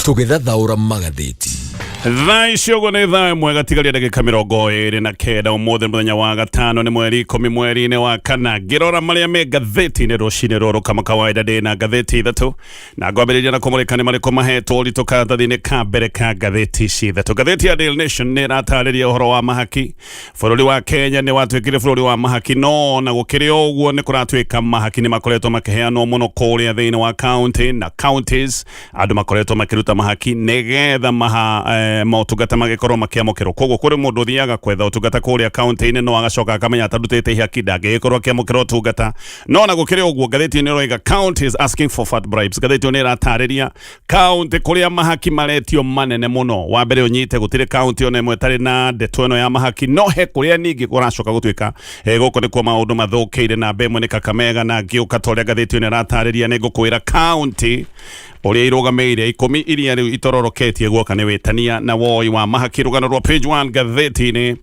Tũgĩthathaũra magathĩti. Thaa ici ũguo nĩ thaa ĩmwe gatigaria ndagĩka 29. Ũmũthĩ mũthenya wa gatano, nĩ mweri 10 mweri-inĩ wa kana. Ngĩrora marĩa me ngathĩti-inĩ rũcinĩ rũrũ, kama kawaida ndĩ na ngathĩti ithatũ, na ngwambĩrĩria na kũmũrĩka nĩ marĩkũ mahetwo ũritũ karatathi-inĩ ka mbere ka ngathĩti ici ithatũ. Ngathĩti ya Daily Nation nĩ ĩratarĩria ũhoro wa mahaki. Bũrũri wa Kenya nĩ watuĩkire bũrũri wa mahaki, no na gũkĩrĩ o ũguo nĩ kũratuĩka mahaki nĩ makoretwo makĩheanwo mũno kũrĩa thĩinĩ wa county na counties. Andũ makoretwo makĩruta mahaki nĩgetha motungata magĩkorwo makĩamũkĩrwo. Koguo kũrĩ mũndũ ũthiaga kwetha ũtungata kũrĩa county-inĩ, no agacoka akamenya atarutĩte ihaki ndangĩgĩkorwo akĩamũkĩra ũtungata. No na gũkĩrĩ ũguo, ngathĩti ĩno ĩroiga counties asking for fat bribes. Ngathĩti ĩyo nĩ ĩratarĩria kaunti kũrĩa mahaki maretio manene mũno. Wa mbere ũnyite, gũtirĩ kaunti ona ĩmwe ĩtarĩ na ndeto ĩno ya mahaki, no he kũrĩa ningĩ kũracoka gũtuĩka gũkũ nĩkuo maũndũ mathũkĩire. Namba ĩmwe nĩ Kakamega, na ngĩũka ta ũrĩa ngathĩti ĩno ĩratarĩria, nĩ ngũkwĩra kaunti ũrĩa irũgamĩire 10 iria rĩu itororoketie guoka nĩ wĩtania na woi wa mahaki. Rũgano rwa page 1 ngathĩti-inĩ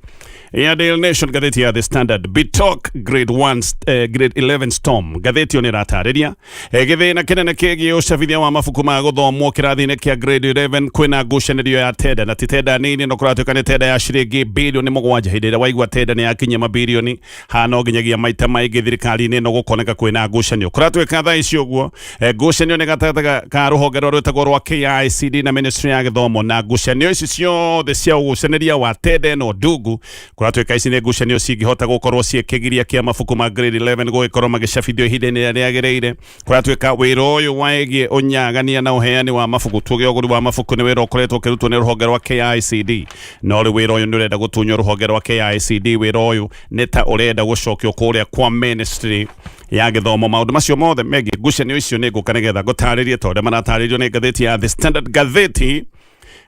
ya Daily Nation. Ngathĩti ya The Standard, Bitok grade 1, grade 11 storm. Ngathĩti ĩyo nĩ ĩratarĩria gĩthĩna kĩnene kĩgiĩ ũcabithia wa mabuku ma gũthomwo kĩrathi-inĩ kĩa grade 11. Kwĩna ngucanĩrio ya tenda, na ti tenda nini, no kũratuĩka nĩ tenda ya ciringi bilioni 7. Hĩndĩ ĩrĩa waigua tenda nĩ yakinyia mabirioni haha, no nginyagia maita maingĩ thirikari-inĩ ĩno gũkoneka kwĩna ngucanio. Kũratuĩka thaa ici ũguo ngucanio nĩ gatagatĩ ka rũhonge rwa rwĩtagwo rwa KICD na ministry ya gĩthomo, na ngucanio ici ciothe cia ũgucanĩria wa tenda ĩno ndungu, kũratuĩka ici nĩ ngucanio cingĩhota gũkorwo ciĩ kĩgiria kĩa mabuku ma grade 11 gũgĩkorwo magĩcabithio ihinda-inĩ rĩrĩa rĩagĩrĩire. Kũratuĩka wĩra ũyũ waĩgiĩ ũnyagania na ũheani wa mabuku, tuge ũgũri wa mabuku, nĩ wĩra ũkoretwo ũkĩrutwo nĩ rũhonge rwa KICD, no rĩu wĩra ũyũ nĩ ũrenda gũtunywo rũhonge rwa KICD. Wĩra ũyũ nĩ ta ũrenda gũcokio kũrĩa kwa ministry ya gĩthomo. Maũndũ macio mothe megiĩ ngucanio icio nĩ ngũka nĩgetha ngũtarĩrie ta ũrĩa maratarĩrio nĩ ngathĩti ya The Standard. Ngathĩti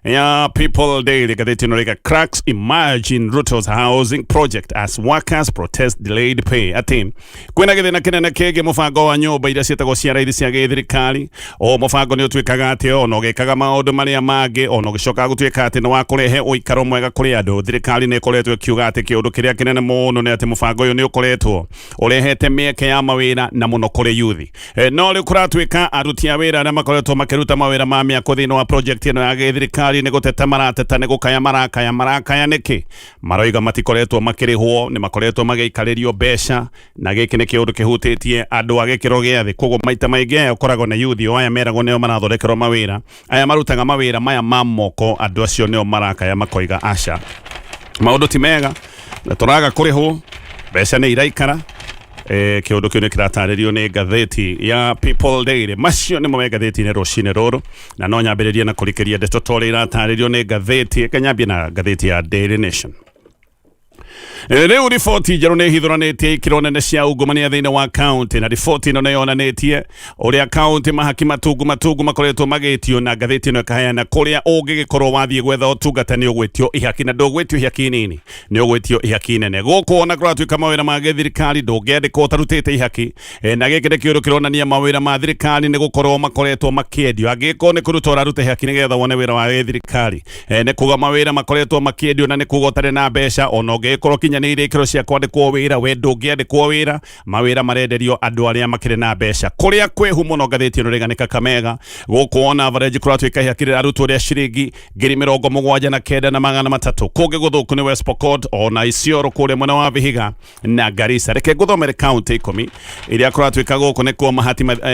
ya People Daily, ngathĩti ĩno rĩga cracks emerge in Ruto's housing project as workers protest delayed pay, atĩ kwĩna gĩthĩna kĩnene kĩgiĩ mũbango wa nyũmba iria ciĩtagwo cia raithi cia gĩthirikari. O mũbango nĩ ũtuĩkaga atĩ ona ũgĩkaga maũndũ marĩa mangĩ, ona ũgĩcokaga gũtuĩka atĩ nĩ wa kũrehe ũikaro mwega kũrĩ andũ, thirikari nĩ ĩkoretwo ĩkiuga atĩ kĩũndũ kĩrĩa kĩnene mũno nĩ atĩ mũbango ũyũ nĩ ũkoretwo ũrehete mĩeke ya mawĩra, na mũno kũrĩ yuthi. No rĩu kũratuĩka aruti a wĩra arĩa makoretwo makĩruta mawĩra ma mĩako thĩinĩ wa project ĩno ya gĩthirikari nĩ gũteta marateta, nĩ gũkaya marakaya. Marakaya nĩkĩ? Maroiga matikoretwo makĩrĩhwo, nĩ makoretwo magĩikarĩrio mbeca, na gĩkĩ nĩ kĩũndũ kĩhutĩtie andũ a gĩkĩro gĩa thĩ. Koguo maita maingĩ aya ũkoragwo na yuthi o aya meragwo nĩo marathondekerwo mawĩra, aya marutaga mawĩra maya ma moko. Andũ acio nĩo marakaya, makoiga aca, maũndũ ti mega na tũraga kũrĩhwo, mbeca nĩ iraikara. Kĩũndũ kĩu nĩ kĩratarĩrio nĩ ngathĩti ya People Daily. Macio nĩmo me ngathĩti-inĩ rũcinĩ rũrũ, na no nyambĩrĩrie na kũrikĩria ndeto ta ũrĩa iratarĩrio nĩ ngathĩti. Reke nyambie na ngathĩti ya Daily Nation. Rĩu riboti njerũ nĩ ĩhithũranĩtie ikĩro nene cia ungumania thĩinĩ wa kaunti, na riboti ĩno nĩ yonanĩtie ũrĩa kaunti mahaki matungu matungu makoretwo magĩtio, na ngathĩti ĩno ĩkaheana kũrĩa ũngĩgĩkorwo wathiĩ gwetha ũtungata nĩ ũgwĩtio ihaki, na ndũgwĩtio ihaki nini, nĩ ũgwĩtio ihaki nene. Gũkũ ona kũratuĩka mawĩra ma gĩthirikari ndũngĩandĩkwo ũtarutĩte ihaki. Na gĩkĩ nĩ kĩũndũ kĩronania mawĩra ma thirikari nĩ gũkorwo makoretwo makĩendio. Angĩkorwo nĩ kũruta ũraruta ihaki nĩgetha wone wĩra wa gĩthirikari, nĩ kuga mawĩra makoretwo makĩendio, na nĩ kuga ũtarĩ na mbeca, ona ũngĩgĩkorwo kinyanĩirie ikĩro cia kwandĩkwo wĩra, we ndũngĩandĩkwo wĩra. Mawĩra marenderio andũ arĩa makĩrĩ na mbeca. Kũrĩa kwĩhu mũno, ngathĩti ĩno rĩga nĩ Kakamega. Gũkũ on average kũratuĩka ihaki rĩrarutwo rĩa ciringi 79,300. Kũngĩ gũthũku nĩ West Pokot, ona Isiolo kũrĩa mwena wa Vihiga na Garissa. Reke ngũthomere kaunti 10 iria kũratuĩka gũkũ nĩkuo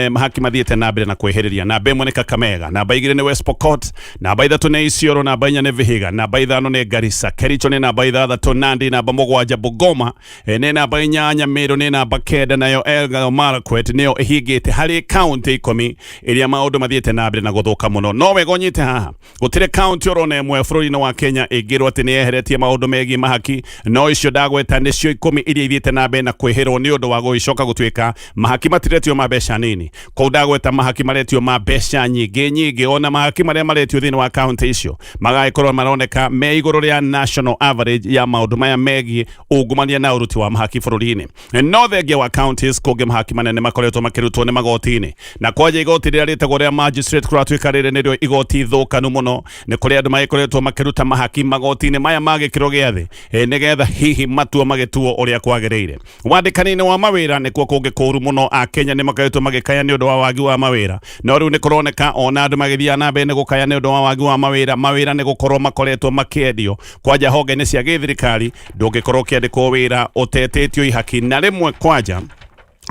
mahaki mathiĩte na mbere na kwĩhĩrĩria. Namba 1 nĩ Kakamega, namba 2 nĩ West Pokot, namba 3 nĩ Isiolo, namba 4 nĩ Vihiga, namba 5 nĩ Garissa, Kericho nĩ namba 6, Nandi namba 7, Bungoma nĩ namba 8, Meru nĩ namba 9, nayo Elgeyo Marakwet nĩyo ĩhingĩte harĩ kaunti 10 iria maũndũ mathiĩte na mbere na gũthũka mũno. No wega ũnyite haha, gũtirĩ kaunti orona ĩmwe bũrũri-inĩ wa Kenya ĩngĩrwo atĩ nĩ yeheretie maũndũ megiĩ mahaki, no icio ndagweta nĩcio 10 iria ithiĩte na mbere na kwĩhĩrwo nĩ ũndũ wa gũgĩcoka gũtuĩka mahaki matiretio ma mbeca nini. Kũu ndagweta mahaki maretio ma mbeca nyingĩ nyingĩ, ona mahaki marĩa maretio thĩinĩ wa kaunti icio magagĩkorwo maroneka me igũrũ rĩa national average ya maũndũ maya megiĩ megiĩ ungumania na ũruti wa mahaki bũrũri-inĩ. No thengia wa counties kũngĩ mahaki manene makoretwo makĩrutwo nĩ magoti-inĩ, na kwanja igoti rĩrĩa rĩtagwo rĩa magistrate kũratuĩka rĩrĩ nĩrĩo igoti thũkanu mũno. Nĩ kũrĩ andũ magĩkoretwo makĩruta mahaki magoti-inĩ maya ma gĩkĩro gĩa thĩ, nĩgetha hihi matua magĩtuo ũrĩa kwagĩrĩire. Wandĩkani-inĩ wa mawĩra nĩkuo kũngĩ kũru mũno. Akenya nĩ makoretwo magĩkaya nĩ ũndũ wa wagi wa mawĩra, no rĩu nĩ kũroneka ona andũ magĩthiaga na mbere nĩ gũkaya nĩ ũndũ wa wagi wa mawĩra, mawĩra nĩ gũkorwo makoretwo makĩendio. Kwanja honge-inĩ cia gĩthirikari ndũngĩkorwo ũkĩandĩkwo wĩra ũtetĩtio ihaki, na rĩmwe kwanja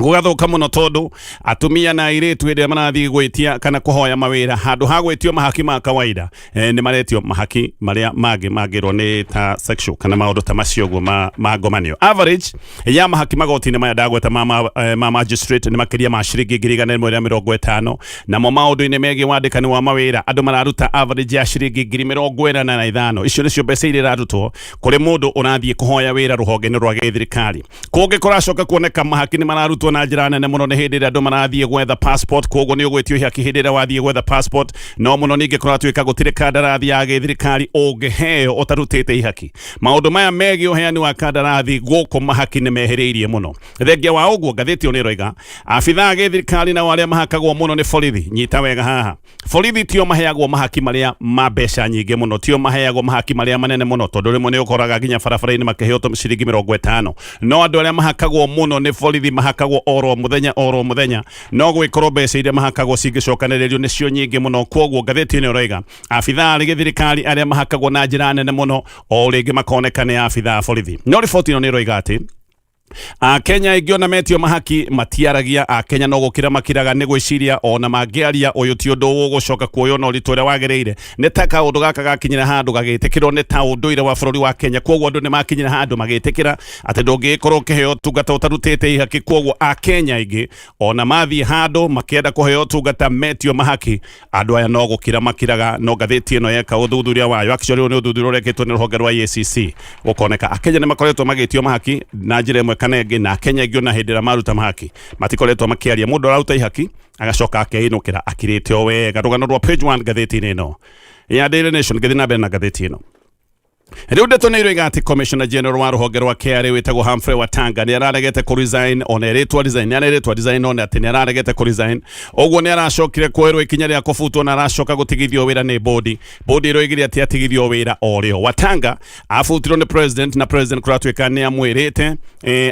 gũgathũka mũno tondũ atumia na airĩtu hĩndĩ ĩrĩa marathiĩ gwĩtia kana kũhoya mawĩra, handũ ha gwĩtio mahaki ma kawaida, nĩ maretio mahaki marĩa mangĩ mangĩrwo nĩ ta sexual kana maũndũ ta macio ũguo ma ngomanio. Average ya mahaki magoti-inĩ maya ndagweta ma magistrate nĩ makĩria ma ciringi 150,000. Namo maũndũ-inĩ megiĩ wandĩkani wa mawĩra andũ mararuta average ya ciringi 45,000. Icio nĩcio mbeca iria irarutwo kũrĩ mũndũ ũrathiĩ kũhoya wĩra rũhonge-inĩ rwa gĩthirikari. Kũngĩ kũracoka kuoneka mahaki nĩ mararutwo na njĩra nene mũno nĩ hĩndĩ ĩrĩa andũ marathiĩ gwetha passport. Koguo nĩ ũgwĩtio ihaki hĩndĩ ĩrĩa wathiĩ gwetha passport. No mũno ningĩ kũratuĩka gũtirĩ kandarathi ya gĩthirikari ũngĩheo ũtarutĩte ihaki. Maũndũ maya megiĩ ũheani wa kandarathi gũkũ mahaki nĩ mehĩrĩirie mũno. Thengia wa ũguo, ngathĩti ĩyo nĩ ĩroiga abithaa a gĩthirikari nao arĩa mahakagwo mũno nĩ borithi. Nyita wega haha, borithi tio maheagwo mahaki marĩa ma mbeca nyingĩ mũno, tio maheagwo mahaki marĩa manene mũno, tondũ rĩmwe nĩ ũkoraga nginya barabara-inĩ makĩheo ciringi 50. No andũ arĩa mahakagwo mũno nĩ borithi mahakagwo oro mũthenya oro mũthenya, no gwĩkorwo mbeca iria mahakagwo cingĩcokanĩrĩrio nĩcio nyingĩ mũno. Kwoguo ngathĩti ĩno ĩroiga abithaa a gĩthirikari arĩa mahakagwo na njĩra nene mũno o rĩngĩ makoneka nĩ abithaa a borithi. No riboti ĩno nĩ ĩroiga atĩ Akenya aingĩ ona metio mahaki matiaragia. Akenya no gũkira makiraga nĩ gwĩciria ona mangĩaria ũyũ ti ũndũ ũgũcoka kuoywo na ũritũ ũrĩa wagĩrĩire. Nĩ ta kaũndũ gaka gakinyĩra handũ gagĩtĩkĩrwo nĩ ta ũndũire wa bũrũri wa Kenya. Kwoguo andũ nĩ makinyĩra handũ magĩtĩkĩra atĩ ndũngĩgĩkorwo ũkĩheo ũtungata ũtarutĩte ihaki. Kwoguo Akenya aingĩ ona mathiĩ handũ makĩenda kũheo ũtungata metio mahaki, andũ aya no gũkira makiraga. No ngathĩti ĩno yeka ũthuthuria wayo, actually ũyũ nĩ ũthuthuria ũrekĩtwo nĩ rũhonge rwa EACC, gũkoneka Akenya nĩ makoretwo magĩtio mahaki na njĩra ĩmwe kana ĩngĩ, na Akenya aingĩ ona hĩndĩ ĩrĩa maruta mahaki matikoretwo makĩaria. Mũndũ araruta ihaki agacoka akeinũkĩra akirĩte o wega. Rũgano rwa page 1 ngathĩti-inĩ ĩno ya Daily Nation. Ngĩthiĩ na mbere na ngathĩti ĩno rĩu, ndeto nĩ iroiga atĩ Commissioner General wa rũhonge rwa KRA wĩtagwo Humphrey Watanga nĩ araregete kũ resign, ona erĩtwo resign, nĩ arerĩtwo resign, ona atĩ nĩ araregete kũ resign. Ũguo nĩ aracokire kuoerwo ikinya rĩa kũbutwo na aracoka gũtigithio wĩra nĩ bodi. Bodi ĩroigire atĩ atigithio wĩra o rĩo. Watanga abutirwo nĩ president, na president kũratuĩka nĩ amwĩrĩte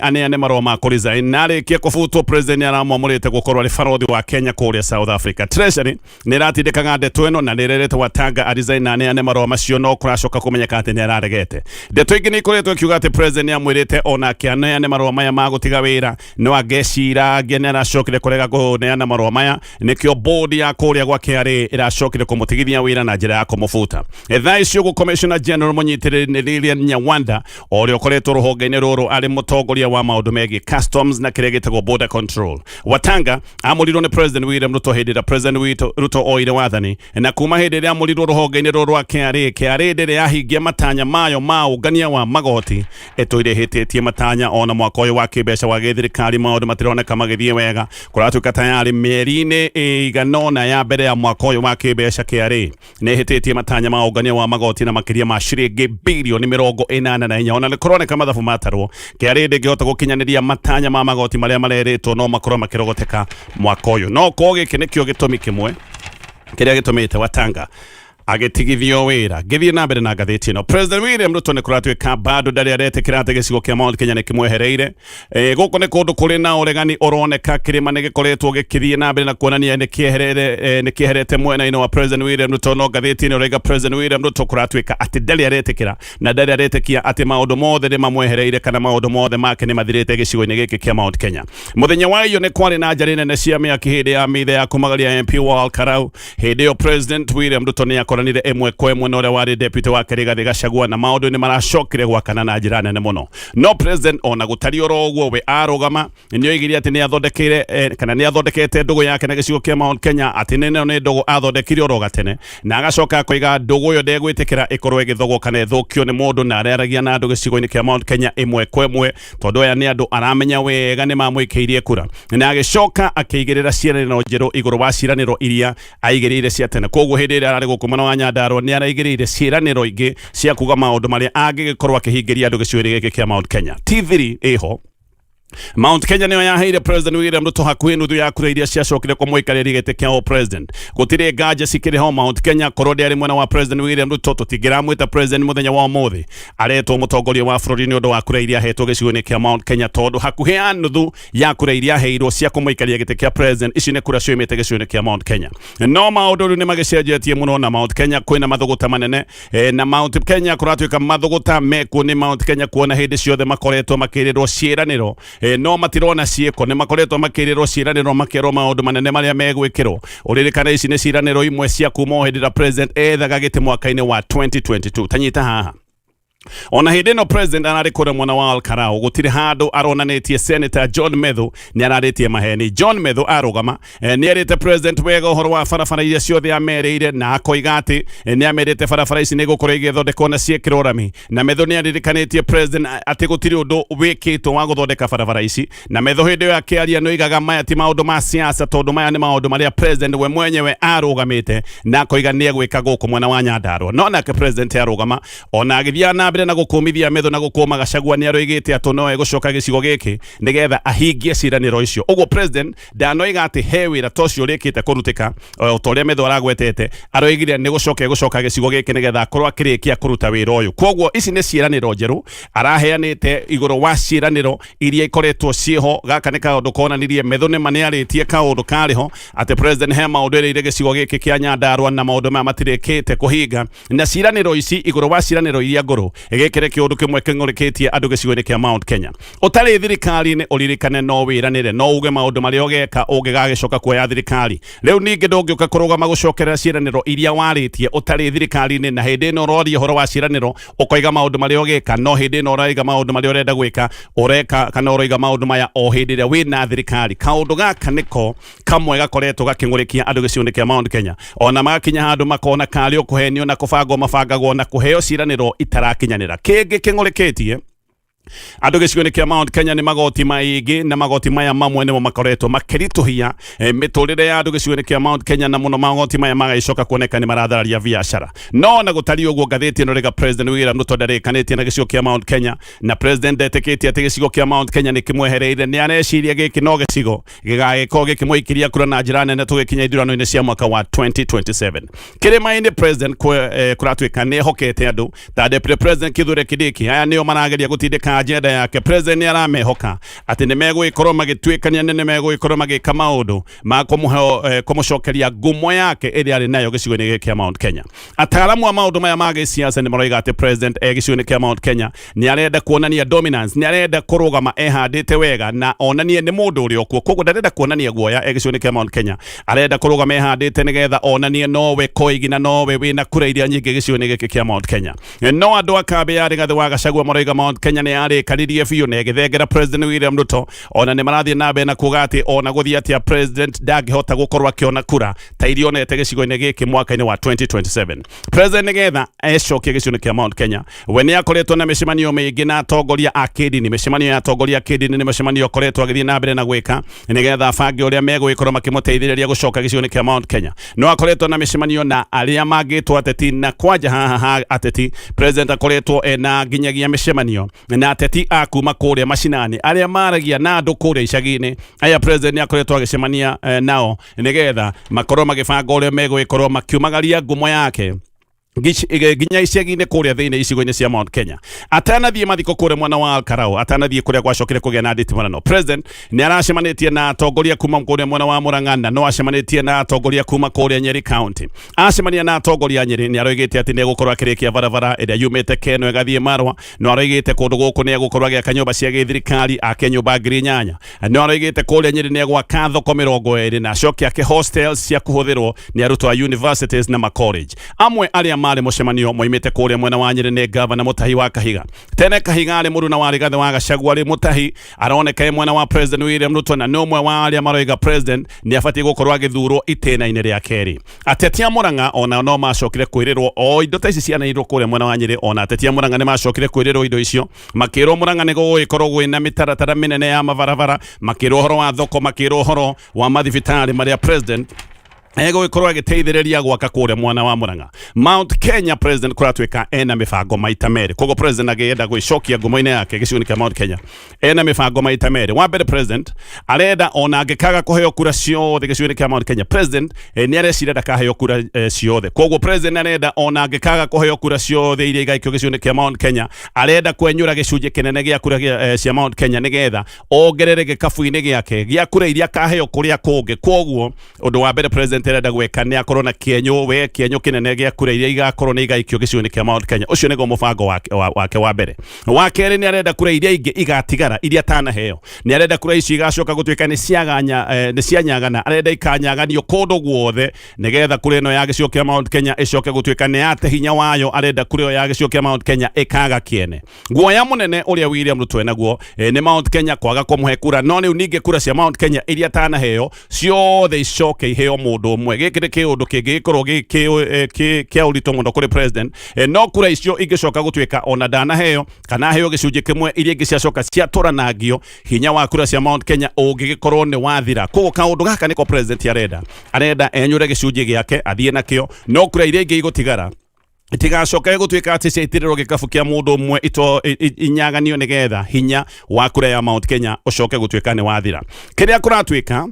aneane marũa ma kũ resign, na arĩkia kũbutwo president nĩ aramwamũrĩte gũkorwo arĩ barothi wa Kenya kũrĩa South Africa. Treasury nĩ ĩratindĩkaga ndeto ĩno na nĩ ĩrerete Watanga aresign na aneane marũa macio, no kũracoka kũmenyeka atĩ nĩ araregete. Ndeto ingĩ nĩ ikoretwo ikiuga atĩ president nĩ amwĩrĩte onake aneane marũa maya ma gũtiga wĩra, no angeciragia nĩ aracokire kũrega kũneana marũa maya, nĩkĩo board ya kũrĩa gwa KRA ĩracokire kũmũtigithia wĩra na njĩra ya kũmũbuta. Thaa ici ũguo, Commissioner General mũnyitĩrĩri nĩ Lilian Nyawanda, ũrĩa ũkoretwo rũhonge-inĩ rũrũ arĩ mũtongoria wa maũndũ megiĩ customs na kĩrĩa gĩtagwo border control. Watanga amũrirwo nĩ President William Ruto hĩndĩ ĩrĩa President Ruto oire wathani, na kuma hĩndĩ ĩrĩa amũrirwo rũhonge-inĩ rũrũ rwa KRA, KRA ndĩrĩ yahingia matanya mayo ma ũngania wa magoti, ĩtũire ĩhĩtĩtie matanya. Ona mwaka ũyũ wa kĩmbeca wa gĩthirikari maũndũ matironeka magĩthiĩ wega. Kũratuĩka tayarĩ mĩeri-inĩ ĩigana ũna ya mbere ya mwaka ũyũ wa kĩmbeca KRA nĩ ĩhĩtĩtie matanya ma ũngania wa magoti na makĩria ma ciringi birioni 84. Ona nĩ kũroneka mathabu matarwo KRA ndĩngĩhota gũkinyanĩria matanya ma magoti marĩa marerĩtwo no makorwo makĩrogoteka mwaka ũyũ. No korwo gĩkĩ nĩkĩo gĩtũmi kĩmwe kĩrĩa gĩtũmĩte Watanga agĩtigithio wĩra. Ngĩthiĩ na mbere na ngathĩti ĩno, President William Ruto nĩ kũratuĩka bado ndarĩ aretĩkĩra atĩ gĩcigo kĩa Mount Kenya nĩ kĩmwehereire. Gũkũ nĩ kũndũ kũrĩ na ũregani ũroneka kĩrĩma nĩ gĩkoretwo gĩkĩthiĩ na mbere na kuonania nĩ kĩeherere, nĩ kĩeherete mwena-inĩ wa President William Ruto. No ngathĩti ĩno ĩroiga President William Ruto kũratuĩka atĩ ndarĩ aretĩkĩra na ndarĩ aretĩkia atĩ maũndũ mothe nĩ mamwehereire kana maũndũ mothe make nĩ mathirĩte gĩcigo-inĩ gĩkĩ kĩa Mount Kenya. Mũthenya wa iyo nĩ kwarĩ na njarĩ nene cia mĩaki hĩndĩ ya mitha ya kumagaria MP wa Karau. Hĩndĩ ĩyo President William Ruto nĩ akoranire ĩmwe kwa ĩmwe na ũrĩa warĩ deputy wake Rigathĩ Gachagua, na maũndũ nĩ maracokire gwakana na njĩra nene mũno. No president ona gũtariĩ oro ũguo, we arũgama nĩ oigire atĩ nĩ athondekeire, kana nĩ athondekete ndũgũ yake na gĩcigo kĩa Mount Kenya, atĩ nĩ ĩno nĩ ndũgũ athondekire oro gatene, na agacoka akoiga ndũgũ ĩyo ndegwĩtĩkĩra ĩkorwo ĩgĩthogwo kana ĩthũkio nĩ mũndũ, na arĩaragia na andũ gĩcigo-inĩ kĩa Mount Kenya ĩmwe kwa ĩmwe, tondũ aya nĩ andũ aramenya wega nĩ mamwĩkĩirie kura. Na agĩcoka akĩigĩrĩra ciĩranĩro njerũ igũrũ wa ciĩranĩro iria aigĩrĩire cia tene. Koguo hĩndĩ ĩrĩa ararĩ gũkũ mwena wa wa Nyandarua nĩ araigĩrĩire ciĩranĩro ingĩ cia kuga maũndũ marĩa angĩgĩkorwo akĩhingĩria andũ gĩcigo-inĩ gĩkĩ kĩa Mount Kenya. Ti thiri ĩho. Mount Kenya nĩyo yaheire President William Ruto hakuhĩ nuthu ya kura iria ciacokire kũmũikarĩria gĩtĩ kĩa president. Gũtirĩ nganja cikĩrĩ ho Mount Kenya korwo ndĩarĩ mwena wa President William Ruto tũtingĩramwĩta president mũthenya wa ũmũthĩ. Aretwo mũtongoria wa bũrũri nĩ ũndũ wa kura iria ahetwo gĩcigo-inĩ kĩa Mount Kenya tondũ hakuhĩ ya nuthu ya kura iria aheirwo cia kũmũikaria gĩtĩ kĩa president ici nĩ kura cioimĩte gĩcigo-inĩ kĩa Mount Kenya. No maũndũ rĩu nĩ magĩcenjetie mũno na Mount Kenya kwĩna mathũgũta manene na Mount Kenya kũratuĩka mathũgũta mekuo nĩ Mount Kenya kuona hĩndĩ ciothe makoretwo makĩrĩrwo ciĩranĩro no matirona ciĩko. Nĩ makoretwo makĩrĩrwo ciĩranĩro makerwo maũndũ manene marĩa megwĩkĩrwo. Ũririkane ici nĩ ciĩranĩro imwe cia kuma o hĩndĩ ĩrĩa president ethaga gĩtĩ mwaka-inĩ wa 2022. Tanyita haha. Ona hĩndĩ ĩno president ararĩ kũrĩa mwena wa Olkarau gũtirĩ handũ aronanĩtie Senator John Methu nĩ ararĩtie maheni. John Methu arũgama nĩ erĩte president wega ũhoro wa barabara iria ciothe amerĩire na akoiga atĩ nĩ amerite barabara ici nĩ igũkorwo igĩthondekwo na ciĩkĩrwo rami. Na Methu nĩ aririkanĩtie president atĩ gũtirĩ ũndũ wĩkĩtwo wa gũthondeka barabara ici. Na Methu hĩndĩ ĩyo akĩaria nĩ oigaga maya ti maũndũ ma siasa tondũ maya nĩ maũndũ marĩa president we mwenyewe arũgamĩte na akoiga nĩ egwĩka gũkũ mwena wa Nyandarua. No nake president arũgama ona agĩthiaga na mbere na gũkũmithia Methu na gũkũma Gachagua nĩ aroigĩte atĩ no egũcoka gĩcigo gĩkĩ nĩgetha ahingie ciĩranĩro icio. Ũguo president ndanoiga atĩ he wĩra ta ũcio ũrĩkĩte kũrutĩka o ta ũrĩa Methu aragwetete, aroigire nĩ gũcoka egũcoka gĩcigo gĩkĩ nĩgetha akorwo akĩrĩkia kũruta wĩra ũyũ. Kwoguo ici nĩ ciĩranĩro njerũ araheanĩte igũrũ wa ciĩranĩro iria ikoretwo ciĩho. Gaka nĩ kaũndũ konanirie Methu nĩma nĩ arĩtie kaũndũ karĩ ho atĩ president he maũndũ erĩire gĩcigo gĩkĩ kĩa Nyandarua na maũndũ maya matirĩkĩte kũhinga. Na ciĩranĩro ici igũrũ wa ciĩranĩro iria ngũrũ, gĩkĩ nĩ kĩũndũ kĩmwe kĩng'ũrĩkĩtie andũ gĩcigo-inĩ kĩa Mount Kenya. Ũtarĩ thirikari-inĩ ũririkane no wĩranĩre, no uge maũndũ marĩa ũgeka ũngĩgagĩcoka kuoya thirikari. Rĩu ningĩ ndũngĩũka kũrũgama gũcokerera ciĩranĩro iria warĩtie ũtarĩ thirikari-inĩ, na hĩndĩ ĩno ũroria ũhoro wa ciĩranĩro ũkoiga maũndũ marĩa ũgeka, no hĩndĩ ĩno ũraiga maũndũ marĩa ũrenda gwĩka ũreka kana ũroiga maũndũ maya o hĩndĩ ĩrĩa wĩna thirikari. Kaũndũ gaka nĩko kamwe gakoretwo gakĩng'ũrĩkia andũ gĩcigo-inĩ kĩa Mount Kenya, ona magakinya handũ makona karĩ o kũhenio na kũbangwo mabangagwo na kũheo ciĩranĩro itarakinyanĩra. Kĩngĩ kĩng'ũrĩkĩtie andũ gĩcigo-inĩ kĩa Mount Kenya nĩ magoti maingĩ, na magoti maya mamwe nĩmo makoretwo makĩritũhia mĩtũrĩre ya andũ gĩcigo-inĩ kĩa Mount Kenya, na mũno magoti maya magagĩcoka kuoneka nĩ marathararia biacara. No na gũtariĩ ũguo, ngathĩti ĩno rĩga President William Ruto ndarĩkanĩtie na gĩcigo kĩa Mount Kenya, na President ndetĩkĩtie atĩ gĩcigo kĩa Mount Kenya nĩ kĩmwehereire. Nĩ areciria gĩkĩ no gĩcigo gĩgagĩkorwo gĩkĩmũikĩria kura na njĩra nene tũgĩkinya ithurano-inĩ cia mwaka wa 2027. Kĩrĩma-inĩ President kũratuĩka nĩ ehokete andũ ta Deputy President Kithure Kindiki. Aya nĩo marageria gũtindĩka agenda yake. President nĩ aramehoka atĩ nĩ megũgĩkorwo magĩtuĩkania na nĩ megũgĩkorwo magĩka maũndũ ma kũmũcokeria ngumo yake ĩrĩa arĩ nayo gĩcigo-inĩ gĩkĩ kĩa Mount Kenya. Ataaramu a maũndũ maya ma gĩsiasa nĩ maroiga atĩ President gĩcigo-inĩ kĩa Mount Kenya nĩ arenda kuonania dominance, nĩ arenda kũrũgama ehandĩte wega na onanie nĩ mũndũ ũrĩa ũkuo. Koguo ndarenda kuonania guoya gĩcigo-inĩ kĩa Mount Kenya, arenda kũrũgama ehandĩte nĩgetha onanie nowe koigi na nowe wĩna kura iria nyingĩ gĩcigo-inĩ gĩkĩ kĩa Mount Kenya. No andũ a kambĩ ya Rigathĩ wa Gachagua maroiga Mount Kenya nĩ yarĩkanirie biũ na ĩgĩthengera President William Ruto. Ona nĩ marathiĩ na mbere na kuga atĩ ona gũthiĩ atĩa President ndangĩhota gũkorwo akĩona kura ta iria onete gĩcigo-inĩ gĩkĩ mwaka-inĩ wa 2027. President nĩgetha ecokie gĩcigo-inĩ kĩa Mount Kenya, we nĩ akoretwo na mĩcemanio mĩingĩ na atongoria a kĩndini. Mĩcemanio ya atongoria a kĩndini nĩ mĩcemanio akoretwo agĩthiĩ na mbere na gwĩka nĩgetha abange ũrĩa megũgĩkorwo makĩmũteithĩrĩria gũcoka gĩcigo-inĩ kĩa Mount Kenya. No akoretwo na mĩcemanio na arĩa mangĩtwo ateti, na kwanja haha ha ateti President akoretwo ena nginyagia mĩcemanio na ateti a kuma kũrĩa macinani arĩa maragia na andũ kũrĩa icagi-inĩ. Aya President nĩ akoretwo agĩcemania nao nĩgetha makorwo magĩbanga ũrĩa megũgĩkorwo makiumagaria ngumo yake nginya icagi-inĩ kũrĩa thĩinĩ icigo-inĩ cia Mount Kenya. Atanathiĩ mathiko kũrĩa mwena wa Olkalau, atanathiĩ kũrĩa gwacokire kũgĩa na nditimũrano, President nĩ aracemanĩtie na atongoria kuma kũrĩa mwena wa Murang'a, na no acemanĩtie na atongoria kuma kũrĩa Nyeri County. Acemania na atongoria a Nyeri nĩ aroigĩte atĩ nĩ egũkorwo akĩrĩkia barabara ĩrĩa yumĩte Keno ĩgathiĩ Marwa. No aroigĩte kũndũ gũkũ nĩ egũkorwo agĩaka nyũmba cia gĩthirikari, ake nyũmba 8,000. No aroigĩte kũrĩa Nyeri nĩ egwaka thoko 20 na acoke ake hostels cia kũhũthĩrwo nĩ arutwo a universities na ma college. Amwe arĩa marĩ mũcemanio moimĩte kũrĩa mwena wa Nyeri nĩ Gavana Mutahi wa Kahiga. Tene Kahiga arĩ mũruna wa Rigathĩ wa Gachagua, rĩ Mutahi aroneka e mwena wa President William Ruto na nĩ ũmwe wa arĩa maroiga President nĩ abatiĩ gũkorwo agĩthurwo itĩna-inĩ rĩa kerĩ. Ateti a Murang'a ona no macokire kwĩrĩrwo o indo ta ici cianeirwo kũrĩa mwena wa Nyeri. Ona ateti a Murang'a nĩ macokire kwĩrĩrwo indo icio, makĩrwo Murang'a nĩ gũgũgĩkorwo kwĩna mĩtaratara mĩnene ya mabarabara, makĩrwo ũhoro wa thoko, makĩrwo ũhoro wa mathibitarĩ marĩa President Egũgĩkorwo agĩteithĩrĩria gwaka kũrĩa mwana wa Murang'a. Mount Kenya president kũratuĩka ena mĩbango maita merĩ. Koguo president agĩenda gwĩcokia ngumo-inĩ yake gĩcigo-inĩ kĩa Mount Kenya, ena mĩbango maita merĩ. Wa mbere, president arenda ona angĩkaga kũheo kura ciothe gĩcigo-inĩ kĩa Mount Kenya, president nĩ areciria ndakaheo kura ciothe. Koguo president arenda ona angĩkaga kũheo kura ciothe iria igaikio gĩcigo-inĩ kĩa Mount Kenya, arenda kwenyũra gĩcunjĩ kĩnene gĩa kura cia Mount Kenya nĩgetha ongerere gĩkabu-inĩ gĩake gĩa kura iria akaheo kũrĩa kũngĩ. Koguo ũndũ wa mbere president arenda gwĩka nĩ akorwo na kĩenyũ, we kĩenyũ kĩnene gĩa kura iria igakorwo nĩ igaikio gĩcigo-inĩ kĩa Mount Kenya. Ũcio nĩguo mũbango wake wa mbere. Wa kerĩ, nĩ arenda kura iria ingĩ igatigara iria atanaheo, nĩ arenda kura ici igacoka gũtuĩka nĩ ciaganya, nĩ cianyagana, arenda ikanyaganio kũndũ guothe nĩgetha kura ĩno ya gĩcigo kĩa Mount Kenya ĩcoke gũtuĩka nĩ yate hinya wayo. Arenda kura ĩyo ya gĩcigo kĩa Mount Kenya ĩkaga kĩene. Guoya mũnene ũrĩa William Ruto enaguo nĩ Mount Kenya kwaga kũmũhe kura, no rĩu ningĩ kura cia Mount Kenya iria atanaheo ciothe icoke iheo mũndũ ũmwe. Gĩkĩ nĩ kĩũndũ kĩngĩgĩkorwo gĩ kĩa ũritũ mũno kũrĩ president, no kura icio ingĩcoka gũtuĩka ona ndanaheo kana aheo gĩcunjĩ kĩmwe, iria ingĩ ciacoka ciatũranangio, hinya wa kura cia Mount Kenya ũngĩgĩkorwo nĩ wathira. Koguo kaũndũ gaka nĩko president arenda enyũre gĩcunjĩ gĩake athiĩ nakĩo, no kura iria ingĩ igũtigara itigacoke gũtuĩka atĩ ciaitĩrĩrwo gĩkabu kĩa mũndũ ũmwe, ito inyaganio nĩgetha hinya wa kura ya Mount Kenya ũcoke gũtuĩka nĩ wathira. Kĩrĩa kũratuĩka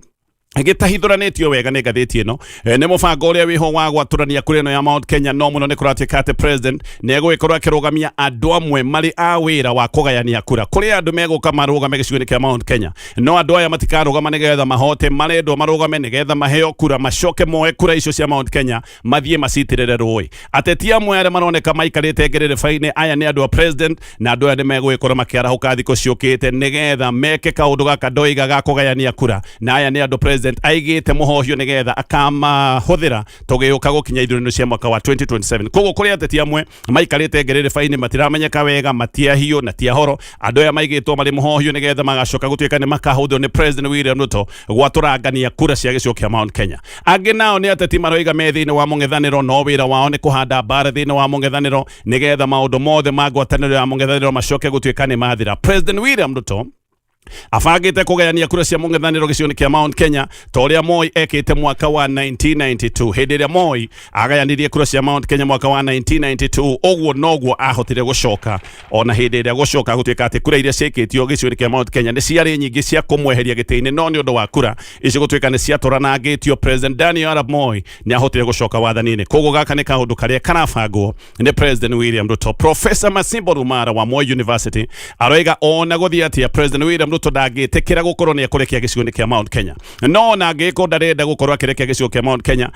gĩtahithũranĩtio wega nĩ ngathĩti ĩno nĩ mũbango ũrĩa wĩho wa gwatũrania kura ĩno ya Mount Kenya. No mũno nĩ kũratuĩka atĩ president nĩ egũgĩkorwo akĩrũgamia andũ amwe marĩ a wĩra wa kũgayania kura. Kũrĩ andũ megũka marũgame gĩcigo-inĩ kĩa Mount Kenya, no andũ aya matikarũgama nĩgetha mahote, marendwo marũgame nĩgetha maheo kura, macoke moe kura icio cia Mount Kenya mathiĩ macitĩrĩre rũĩ. Ateti amwe arĩa maroneka maikarĩte ngerereba-inĩ, aya nĩ andũ a president, na andũ aya nĩ megũgĩkorwo makĩarahũka thikũ ciũkĩte nĩgetha meke kaũndũ gaka ndoiga ga kũgayania kura, na aya nĩ andũ president aigĩte mũhohio nĩgetha akamahũthĩra tũgĩũka gũkinya ithurano cia mwaka wa 2027. Koguo kũrĩ ateti amwe maikarĩte ngerereba-inĩ matiramenyeka wega, matiahiũ na tiahoro. Andũ aya maigĩtwo marĩ mũhohio nĩgetha magacoka gũtuĩka nĩ makahũthĩrwo nĩ President William Ruto gwatũrangania kura cia gĩcigo kĩa Mount Kenya. Angĩ nao nĩ ateti maroiga me thĩinĩ wa mũng'ethanĩro, no wĩra wao nĩ kũhanda mbara thĩinĩ wa mũng'ethanĩro nĩgetha maũndũ mothe ma ngwatanĩro ya mũng'ethanĩro macoke gũtuĩka nĩ mathira. President William Ruto abangĩte kũgayania kura cia mũng'ethanĩro gĩcigo-inĩ kĩa Mount Kenya ta ũrĩa Moi ekĩte mwaka wa 1992. Hĩndĩ ĩrĩa Moi agayanirie kura cia Mount Kenya mwaka wa 1992, ũguo noguo ahotire gũcoka. Ona hĩndĩ ĩrĩa gũcoka gũtuĩka atĩ kura iria ciĩkĩtio gĩcigo-inĩ kĩa Mount Kenya nĩ ciarĩ nyingĩ cia kũmweheria gĩtĩ-inĩ, no nĩ ũndũ wa kura icio gũtuĩka nĩ ciatũranangĩtio, President Daniel Arap Moi nĩ ahotire gũcoka wathani-inĩ. Koguo gaka nĩ kaũndũ karĩa karabangwo nĩ President William Ruto. Professor Masimbo Rumara wa Moi University aroiga ona gũthiĩ atĩa, President William Ruto ndangĩtĩkĩra gũkorwo nĩ ekũrekia gĩcigo-inĩ kĩa Mount Kenya. No ona angĩkorwo ndarenda gũkorwo akĩrekia gĩcigo kĩa Mount Kenya,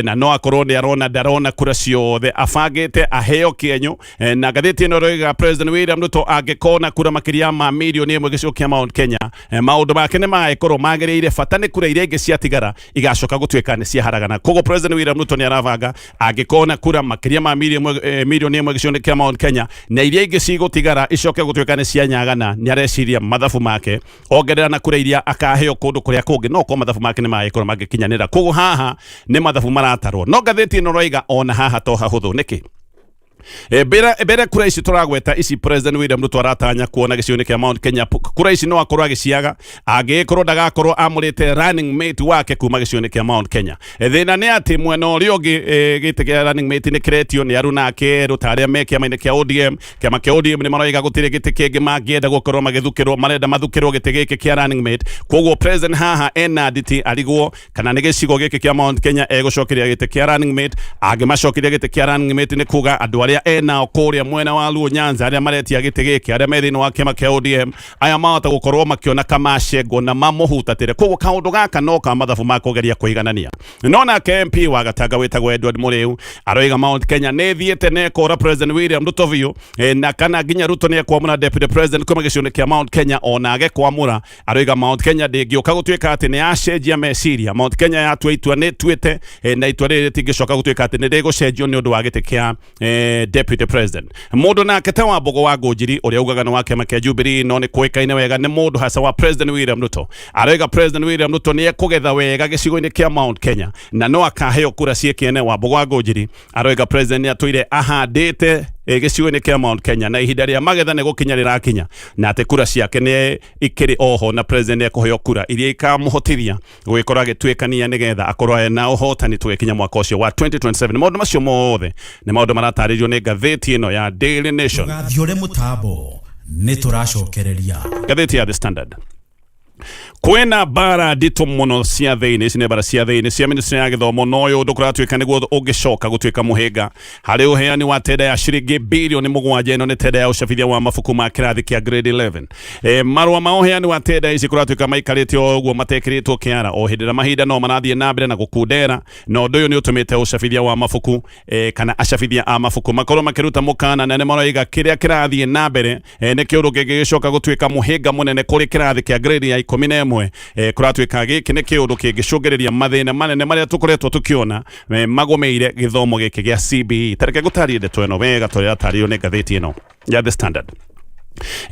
na no akorwo nĩ arona ndarona kura ciothe, abangĩte aheo kĩenyũ, na ngathĩti ĩno ĩroiga President William Ruto angĩkona kura makĩria ma 1 mirioni gĩcigo kĩa Mount Kenya, maũndũ make nĩ magagĩkorwo magĩrĩire. Bata nĩ kura iria ingĩ ciatigara igacoka gũtuĩka nĩ ciaharagana. Koguo President William Ruto nĩ arabanga angĩkona kura makĩria ma 1 mirioni gĩcigo-inĩ kĩa Mount Kenya, na iria ingĩ cigũtigara icoke gũtuĩka nĩ cianyagana, nĩ areciria mathabu make ongerera na kura iria akaheo kũndũ kũrĩa kũngĩ, no korwo mathabu make nĩ magĩkorwo mangĩkinyanĩra. Koguo haha nĩ mathabu maratarwo, no ngathĩti ĩno roiga ona haha to hahũthũ. Nĩkĩ? Mbere kura ici tũragweta ici President William Ruto aratanya kuona gĩcigo-inĩ kĩa Mount Kenya, kura ici no akorwo agĩciaga angĩgĩkorwo ndagakorwo amũrĩte running mate wake kuma gĩcigo-inĩ kĩa Mount Kenya. Thĩna nĩ atĩ mwena ũrĩa ũngĩ, gĩtĩ kĩa running mate nĩ kĩretio nĩ aruna ake erũ ta arĩa me kĩama-inĩ kĩa ODM. Kĩama kĩa ODM nĩ maroiga gũtirĩ gĩtĩ kĩngĩ mangĩenda gũkorwo magĩthukĩrwo, marenda mathukĩrwo gĩtĩ gĩkĩ kĩa running mate. Koguo president haha ena nditi, arigwo kana nĩ gĩcigo gĩkĩ kĩa Mount Kenya egũcokeria gĩtĩ kĩa running mate. Angĩmacokeria gĩtĩ kĩa running mate, nĩ kuga andũ arĩa enao kũrĩa mwena wa Luo Nyanza, arĩa maretia gĩtĩ gĩkĩ, arĩa me thĩinĩ wa kĩama kĩa ODM, aya mahota gũkorwo makĩona kamacengwo na mamũhutatĩre. Koguo kaũndũ gaka no ka mathabu ma kũgeria kũiganania. No nake MP wa Gatanga wĩtagwo Edward Mũrĩu aroiga Mount Kenya nĩ ĩthiĩte na ĩkora President William Ruto biũ, na kana nginya Ruto nĩ ekwamũra deputy president kuma gĩcigo-inĩ kĩa Mount Kenya. Ona age kwamũra, aroiga Mount Kenya ndĩngĩũka gũtuĩka atĩ nĩ yacenjia meciria. Mount Kenya yatua itua nĩ ĩtuĩte, na itua rĩrĩ rĩtingĩcoka gũtuĩka atĩ nĩ rĩgũcenjio nĩ ũndũ wa gĩtĩ kĩa deputy president. Mũndũ nake ta Wambogo wa Ngũnjiri, ũrĩa ugaga nĩ wa kĩama kĩa Jubilee, no nĩ kũĩkaine wega nĩ mũndũ haca wa President William Ruto, aroiga President William Ruto nĩ ekũgetha wega gĩcigo-inĩ kĩa Mount Kenya na no akaheo kura ciĩ kĩene. Wambogo wa Ngũnjiri aroiga president nĩ atũire ahandĩte Gĩcigo-inĩ kĩa Mount Kenya na ihinda rĩa magetha nĩ gũkinya rĩrakinya, na atĩ kura ciake nĩ ikĩrĩ oho na president nĩ ekũheo kura iria ikamũhotithia gũgĩkorwo agĩtuĩkania nĩgetha akorwo ena ũhotani tũgĩkinya mwaka ũcio wa 2027. Maũndũ macio mothe nĩ maũndũ maratarĩrio nĩ ngathĩti ĩno ya Daily Nation. Ndũgathiũre mũtambo, nĩ tũracokereria. Ngathĩti ya The Standard, kwĩna mbara nditũ mũno cia thĩinĩ. Ici nĩ mbara cia thĩinĩ cia ministry ya gĩthomo, na ũyũ ũndũ kũratuĩka nĩguo ũngĩcoka gũtuĩka mũhĩnga harĩ ũheani wa tenda ya ciringi birioni 7. Ĩno nĩ tenda ya ũcabithia wa mabuku ma kĩrathi kĩa grade 11. Marũa ma ũheani wa tenda ici kũratuĩka maikarĩte o ũguo matekĩrĩtwo kĩara, o hĩndĩ ĩrĩa mahinda no marathiĩ na mbere na gũkundera, na ũndũ ũyũ nĩ ũtũmĩte ũcabithia wa mabuku kana acabithia a mabuku makorwo makĩruta mũkana, na nĩ maroiga kĩrĩa kĩrathiĩ na mbere nĩ kĩũndũ kĩngĩgĩcoka gũtuĩka mũhĩnga mũnene kũrĩ kĩrathi kĩa grade ya 11. Kũratuĩka gĩkĩ nĩ kĩũndũ kĩngĩcũngĩrĩria mathĩna manene marĩa tũkoretwo tũkĩona magũmĩire gĩthomo gĩkĩ gĩa CBE. Tareke ngũtarie ndeto ĩno wega tũrĩa yatarĩirio nĩ ngathĩti ĩno ya The Standard.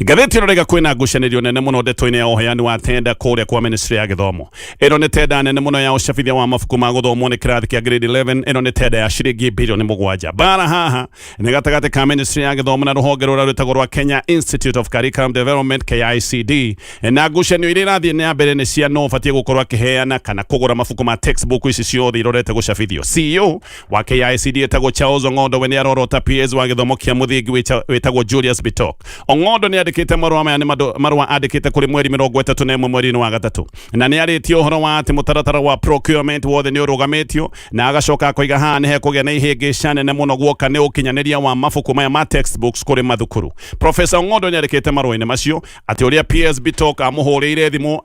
Ngathĩti ĩno rĩga kwĩna ngucanĩrio nene mũno ndeto-inĩ ya ũheani wa tenda kũrĩa kwa ministry ya gĩthomo. Ĩno nĩ tenda nene mũno ya ũcabithia wa mabuku ma gũthomwo nĩ kĩrathi kĩa grade 11. Ĩno nĩ tenda ya ciringi birioni 7. Mbara haha nĩ gatagatĩ ka ministry ya gĩthomo na rũhonge rũrĩa rwĩtagwo rwa Kenya Institute of Curriculum Development, KICD, na ngucanio iria irathiĩ na mbere nĩ cia no ũbatiĩ gũkorwo akĩheana kana kũgũra mabuku ma textbook ici ciothe irorete gũcabithio. CEO wa KICD etagwo Charles Ong'ondo, we nĩ arorota PS wa gĩthomo kĩa mũthingi wĩtagwo Julius Bitok. Ong'ondo nĩ andĩkĩte marũa maya, nĩ marũa andĩkĩte kũrĩ mweri 31 mweri-inĩ wa gatatũ, na nĩ arĩtie ũhoro wa atĩ mũtaratara wa procurement wothe nĩ ũrũgamĩtio, na agacoka akoiga haha nĩ hekũgĩa na ihĩngĩca nene mũno guoka nĩ ũkinyanĩria wa mabuku maya ma textbooks kũrĩ mathukuru. Professor Ong'ondo nĩ andĩkĩte marũa-inĩ macio atĩ ũrĩa PS Bitok amũhũrĩire thimũ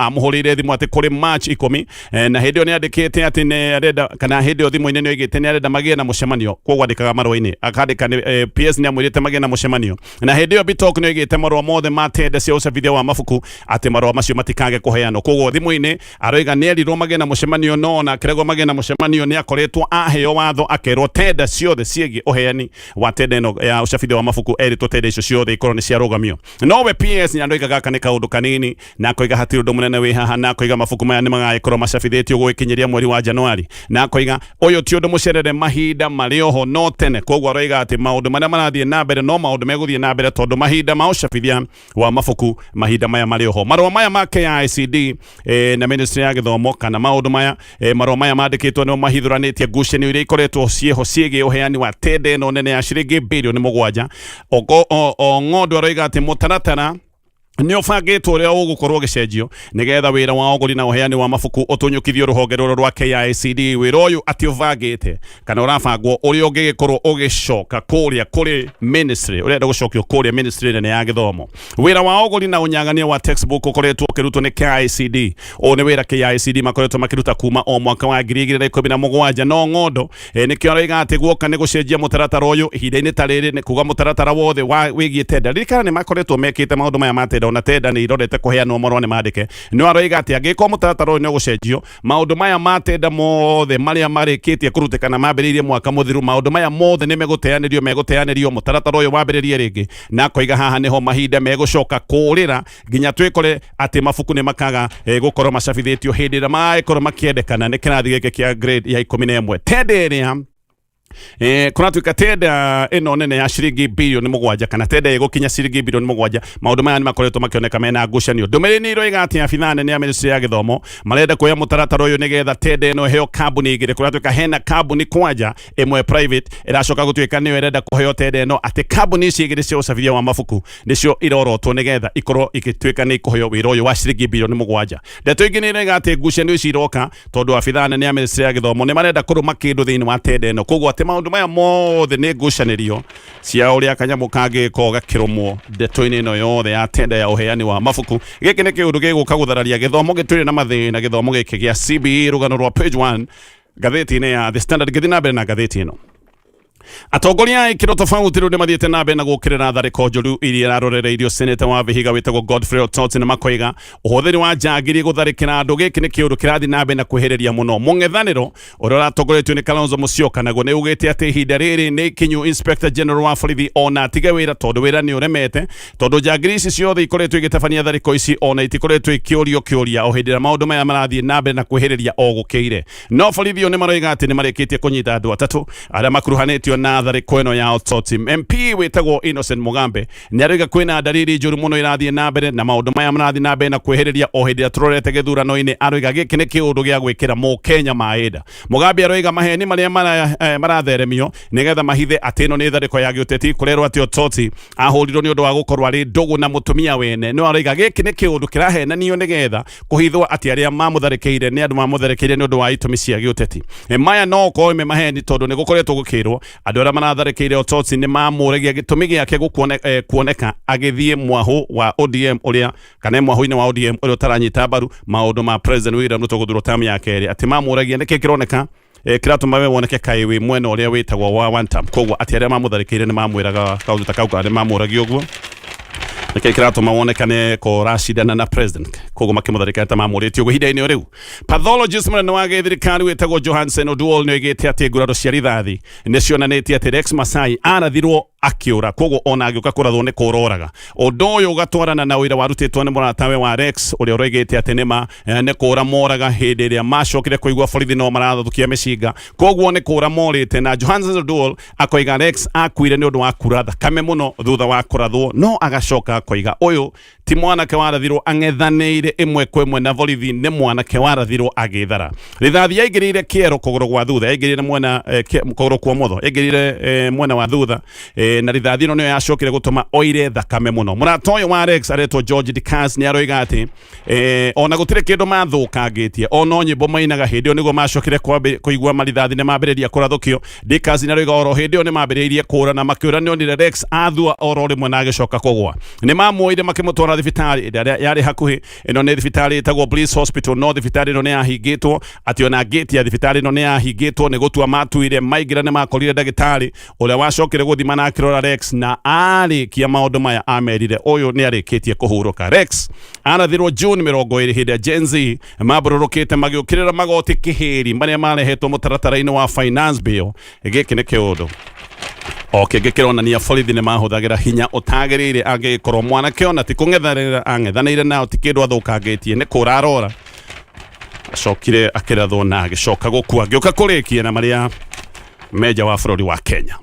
atĩ kũrĩ March 10, na hĩndĩ ĩyo nĩ andĩkĩte atĩ nĩ arenda, kana hĩndĩ ĩyo thimũ-inĩ nĩ oigĩte nĩ arenda magĩe na mũcemanio. Koguo andĩkaga marũa-inĩ akandĩka nĩ PS nĩ amwĩrĩte magĩe na mũcemanio, na hĩndĩ ĩyo Bitok nĩ oigĩte marũa mothe ma tenda cia ũcabithia wa mabuku atĩ marũa macio matikage kũheanwo. Koguo thimũ-inĩ aroiga nĩ erirwo magĩe na mũcemanio, no ona akĩregwo magĩe na mũcemanio nĩ akoretwo aheo watho, akerwo tenda ciothe ciĩgiĩ ũheani wa tenda ĩno ya ũcabithia wa mabuku, erĩtwo tenda icio ciothe ikorwo nĩ ciarũgamio. Nowe PS nĩ aroiga gaka nĩ kaũndũ kanini, na akoiga hatirĩ ũndũ mũnene wĩ haha, na akoiga mabuku maya nĩ magagĩkorwo macabithĩtio gũgĩkinyĩria mweri wa Januari, na akoiga ũyũ ti ũndũ mũcerere, mahinda marĩ oho no tene. Koguo aroiga atĩ maũndũ marĩa marathiĩ na mbere no maũndũ megũthiĩ na mbere, tondũ mahinda ma ũcabithia wa mabuku mahinda maya marĩ oho. Marũa maya ma KICD na ministry ya gĩthomo, kana maũndũ maya, marũa maya mandĩkĩtwo nĩmo mahithũranĩtie ngucanio iria ikoretwo ciĩho ciĩgiĩ ũheani wa tenda ĩno nene ya ciringi birioni 7. Ong'ondo aroiga atĩ mũtaratara nĩ ũbangĩtwo ũrĩa ũgũkorwo ũgĩcenjio nĩgetha wĩra wa ũgũri na ũheani wa mabuku ũtũnyũkithio rũhonge rũrũ rwa KICD. Wĩra ũyũ atĩ ũbangĩte kana ũrabangwo ũrĩa ũngĩgĩkorwo ũgĩcoka kũrĩa kũrĩ ministry, ũrenda gũcokio kũrĩa ministry nene ya gĩthomo. Wĩra wa ũgũri na ũnyagania wa textbook ũkoretwo ũkĩrutwo nĩ KICD. Ũũ nĩ wĩra KICD makoretwo makĩruta kuma o mwaka wa 2017. No Ng'ondo nĩkĩo aroiga atĩ guoka nĩ gũcenjia mũtaratara ũyũ ihinda-inĩ ta rĩrĩ, nĩ kuga mũtaratara wothe wa wĩgiĩ tenda. Ririkana nĩ makoretwo mekĩte maũndũ maya ma tenda, ona tenda nĩ irorete kũheanwo marũa nĩ mandĩke. No aroiga atĩ angĩkorwo mũtaratara ũyũ nĩ ũgũcenjio, maũndũ maya ma tenda mothe marĩa marĩkĩtie kũrutĩkana mambĩrĩirie mwaka mũthiru, maũndũ maya mothe nĩ megũteanĩrio mũtaratara ũyũ wambĩrĩrie rĩngĩ. Na akoiga haha nĩho mahinda megũcoka kũrĩra nginya twĩkore atĩ mabuku nĩ makaga gũkorwo macabithĩtio hĩndĩ ĩrĩa magĩkorwo makĩendekana nĩ kĩrathi gĩkĩ kĩa grade ya 11. Tenda ĩrĩa kũratuĩka tenda ĩno nene ya ciringi birioni 7, kana tenda ĩgũkinya ciringi birioni 7, maũndũ maya nĩ makoretwo makĩoneka mena ngucanio. Ndũmĩrĩri nĩ iroiga atĩ abithaa nene ya ministry ya gĩthomo marenda kuoya mũtaratara ũyũ nĩgetha tenda ĩno ĩheo kambuni igĩrĩ. Kũratuĩka hena kambuni kwanja ĩmwe private ĩracoka gũtuĩka nĩyo ĩrenda kũheo tenda ĩno, atĩ kambuni ici igĩrĩ cia ũcabithia wa mabuku nĩcio irorotwo nĩgetha ikorwo igĩtuĩka nĩ ikũheo wĩra ũyũ wa ciringi birioni 7. Ndeto ingĩ nĩ iroiga atĩ ngucanio ici iroka tondũ abithaa nene ya ministry ya gĩthomo nĩ marenda kũrũma kĩndũ thĩinĩ wa tenda ĩno. Koguo atĩ maũndũ maya mothe nĩ ngucanĩrio cia ũrĩa kanyamũ kangĩgĩkorwo gakĩrũmwo ndeto-inĩ ĩno yothe ya tenda ya ũheani wa mabuku. Gĩkĩ nĩ kĩũndũ gĩgũka gũthararia gĩthomo gĩtũire na mathĩna, gĩthomo gĩkĩ gĩa CBE. Rũgano rwa page 1 ngathĩti-inĩ ya The Standard. Ngĩthiĩ na mbere na ngathĩti ĩno, atongoria a ikĩro tofauti rĩu nĩ mathiĩte na mbere na gũkĩrĩra tharĩko njũru iria irarorereirio seneta wa Vihiga wĩtagwo Godfrey Otot, na makoiga ũhũthĩri wa njangiri gũtharĩkĩra andũ gĩkĩ nĩ kĩũndũ kĩrathiĩ na mbere na kwĩhĩrĩria mũno. Mũng'ethanĩro ũrĩa ũratongoretio nĩ Kalonzo Musyoka naguo nĩ ugĩte atĩ ihinda rĩrĩ nĩ ikinyu Inspector General wa borithi ona atige wĩra, tondũ wĩra nĩ ũremete, tondũ njangiri ici ciothe ikoretwo igĩtabania tharĩko ici ona itikoretwo ikĩũrio kĩũria o hĩndĩ ĩrĩa maũndũ maya marathiĩ na mbere na kwĩhĩrĩria o gũkĩire. No borithi o nĩ maroiga atĩ nĩ marĩkĩtie kũnyita andũ atatũ arĩa makuruhanĩtio. na tharĩko ĩno ya Osotsi. MP wĩtagwo Innocent Mugambe nĩ aroiga kwĩna ndariri njũru mũno irathiĩ na mbere na maũndũ maya marathiĩ na mbere na kwĩhĩrĩria o hĩndĩ ĩrĩa tũrorete gĩthurano-inĩ. Aroiga gĩkĩ nĩ kĩũndũ gĩa gwĩkĩra mũkenya maĩnda. Mugambe aroiga maheni marĩa maratheremio nĩgetha mahithe atĩ ĩno nĩ tharĩko ya gĩũteti. Kũrerwo atĩ Osotsi ahũrirwo nĩ ũndũ wa gũkorwo arĩ ndũgũ na mũtumia wene, no aroiga gĩkĩ nĩ kĩũndũ kĩrahenanio nĩgetha kũhithwo atĩ arĩa mamũtharĩkĩire nĩ andũ mamũtharĩkĩire nĩ ũndũ wa itũmi cia gĩũteti. Maya no ũkorwo me maheni tondũ nĩ gũkoretwo gũkĩrwo andũ arĩa maratharĩkĩire Osotsi nĩ mamũragia gĩtũmi gĩake kuoneka agĩthiĩ mwahũ wa ODM ũrĩa kana mwahũ-inĩ wa ODM ũrĩa ũtaranyita mbaru maũndũ ma President William Ruto gũthurwo term ya kerĩ, atĩ mamũragia nĩkĩ kĩroneka kĩratũma we woneke kaĩ wĩ mwena ũrĩa wĩtagwo wa one term. Koguo atĩ arĩa mamũtharĩkĩire nĩ mamwĩraga kaũndũ ta kau kana nĩ mamũragia ũguo, nĩkĩ kĩratũma wonekane ko ũracindana na president, koguo makĩmũtharĩkĩra ta mamũrĩtie ũguo. Ihinda-inĩ o rĩu, pathologist mũnene wa gĩthirikari wĩtagwo Johansen Oduol nĩ oigĩte atĩ nguraro cia rithathi nĩ cionanĩtie atĩ Rex Masai arathirwo akĩũra, koguo ona agĩũka kũrathwo nĩ kũroraga. Ũndũ ũyũ ũgatwarana na ũira warutĩtwo nĩ mũratawe wa Rex ũrĩa ũroigĩte atĩ nĩma nĩ kũra moraga hĩndĩ ĩrĩa macokire kũigua borithi no marathukia mĩcinga, koguo nĩ kũra morĩte. Na Johansen Oduol akoiga Rex akuire nĩ ũndũ wa kura thakame mũno thutha wa kũrathwo, no agacoka akoiga ũyũ ti mwanake warathirwo ang'ethanĩire ĩmwe kwa ĩmwe na borithi, nĩ mwanake warathirwo agĩthara. Rithathi yaingĩrĩire kĩero kũgũrũ gwa thutha, yaingĩrĩire mwena kũgũrũ kwa ũmotho, yaingĩrĩire mwena wa thutha, na rithathi ĩno nĩyo yacokire gũtũma oire thakame mũno. Mũrata ũyũ wa Rex aretwo George Dicas nĩ aroiga atĩ ona gũtirĩ kĩndũ mathũkangĩtie, ono nyĩmbo mainaga hĩndĩ ĩyo nĩguo macokire kũigua marithathi nĩ mambĩrĩria kũrathũkio. Dicas nĩ aroiga oro hĩndĩ ĩyo nĩ mambĩrĩirie kũra na makĩũra nĩ onire Rex athua oro rĩmwe na agĩcoka kũgwa. Nĩ mamuoire makĩmũtwara thibitarĩ ĩrĩa yarĩ hakuhĩ. Ĩno nĩ thibitarĩ ĩtagwo Bliss Hospital, no thibitarĩ ĩno nĩ yahingĩtwo, atĩ ona ngĩti ya thibitarĩ ĩno nĩ yahingĩtwo nĩ gũtua matuire. Maingĩra nĩ makorire ndagĩtarĩ ũrĩa wacokire gũthima na akĩrora Rex, na arĩkia maũndũ maya amerire ũyũ nĩ arĩkĩtie kũhurũka. Rex arathirwo June 20 hĩndĩ ya Gen Z mambũrũrũkĩte magĩũkĩrĩra magoti kĩhĩri marĩa marehetwo mũtaratara-inĩ wa finance bill. Gĩkĩ nĩ kĩũndũ o kĩngĩ kĩronania borithi nĩ mahũthagĩra hinya ũtagĩrĩire angĩgĩkorwo mwanake ona ti kũng'ethanĩra ang'ethanĩire nao, ti kĩndũ athũkangĩtie, nĩ kũra arora, acokire akĩrathwo na agĩcoka gũkua. Ngĩũka kũrĩkia na marĩa menja wa bũrũri wa Kenya.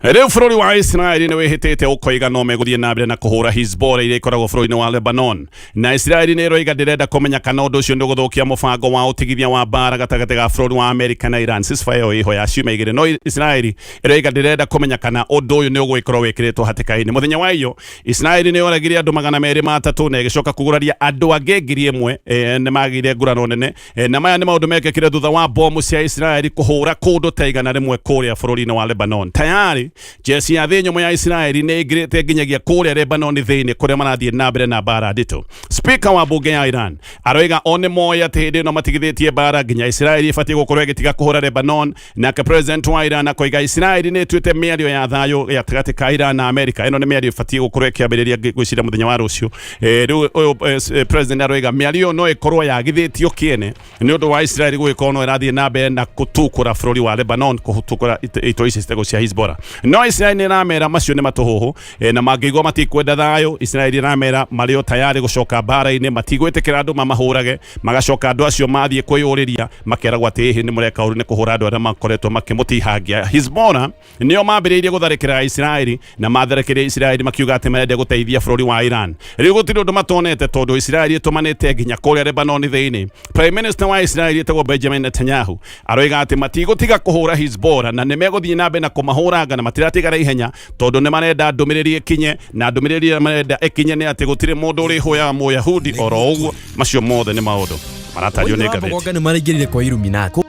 Rĩu bũrũri wa Isiraeli nĩ wĩhĩtĩte ũkoiga no megũthiĩ na mbere na kũhũra Hezbollah iria ikoragwo bũrũri-inĩ wa Lebanon, na Isiraeli nĩ ĩroiga ndĩrenda kũmenya kana ũndũ ũcio nĩ ũgũthũkia mũbango wa ũtigithia wa mbara gatagatĩ ga bũrũri wa Amerika na Iran. Ceasefire ĩyo ĩho ya ciumia igĩrĩ, no Isiraeli ĩroiga ndĩrenda kũmenya kana ũndũ ũyũ nĩ ũgũgĩkorwo wĩkĩrĩtwo hatĩka-inĩ. Mũthenya wa iyo Isiraeli nĩ yoragire andũ 203 na ĩgĩcoka kũguraria andũ angĩ 1000, nĩ magĩire nguraro nene. Na maya nĩ maũndũ mekĩkire thutha wa bomu cia Isiraeli kũhũra kũndũ ta 100 kũrĩa bũrũri-inĩ wa Lebanon. Tayari jeshi ya thĩ nyũmũ ya Isiraeli nĩ ĩingĩrĩte nginyagia kũrĩa Lebanon thĩinĩ kũrĩa marathiĩ na mbere na mbara nditũ. Speaker wa bunge ya Iran aroiga o nĩ moĩ atĩ hĩndĩ ĩno matigithĩtie mbara nginya Isiraeli ĩbatiĩ gũkorwo ĩgĩtiga kũhũra Lebanon. Nake president wa Iran akoiga Isiraeli nĩ ĩtuĩte mĩario ya thayũ gatagatĩ ka Iran na Amerika. Ĩno nĩ mĩario ĩbatiĩ gũkorwo ĩkĩambĩrĩria ngwĩciria mũthenya wa rũciũ. Rĩu ũyũ president aroiga mĩario ĩyo no ĩkorwo yagithĩtio kĩene nĩ ũndũ wa Isiraeli gũgĩkorwo no ĩrathiĩ na mbere na gũtukũra bũrũri wa Lebanon, kũtukũra itoi ici citagwo cia Hezbollah. No Isiraeli nĩ ĩramera macio nĩ matũhũhũ, na mangĩigua matikwenda thayũ, Isiraeli ĩramera marĩ o tayarĩ gũcoka mbara-inĩ, matigwĩtĩkĩra andũ mamahũrage, magacoka andũ acio mathiĩ kwĩyũrĩria makeragwo atĩ ĩhĩ nĩ mũreka ũru nĩ kũhũra andũ arĩa makoretwo makĩmũtihangia. Hezbollah nĩo mambĩrĩirie gũtharĩkĩra Isiraeli na matharĩkĩire Isiraeli makiuga atĩ marenda gũteithia bũrũri wa Iran. Rĩu gũtirĩ ũndũ matonete tondũ Isiraeli ĩtũmanĩte nginya kũrĩa Lebanon thĩinĩ. Prime Minister wa Isiraeli etagwo Benjamin Netanyahu aroiga atĩ matigũtiga kũhũra Hezbollah na nĩ megũthiĩ na mbere na kũmahũranga na matiratigara ihenya tondũ nĩ marenda ndũmĩrĩri ĩkinye, na ndũmĩrĩri ĩrĩa marenda ĩkinye nĩ atĩ gũtirĩ mũndũ ũrĩhũyaga Mũyahudi oro ũguo. Macio mothe nĩ maũndũ maratario nĩ ngathĩti. Nĩ maraingĩrire kwa Illuminati.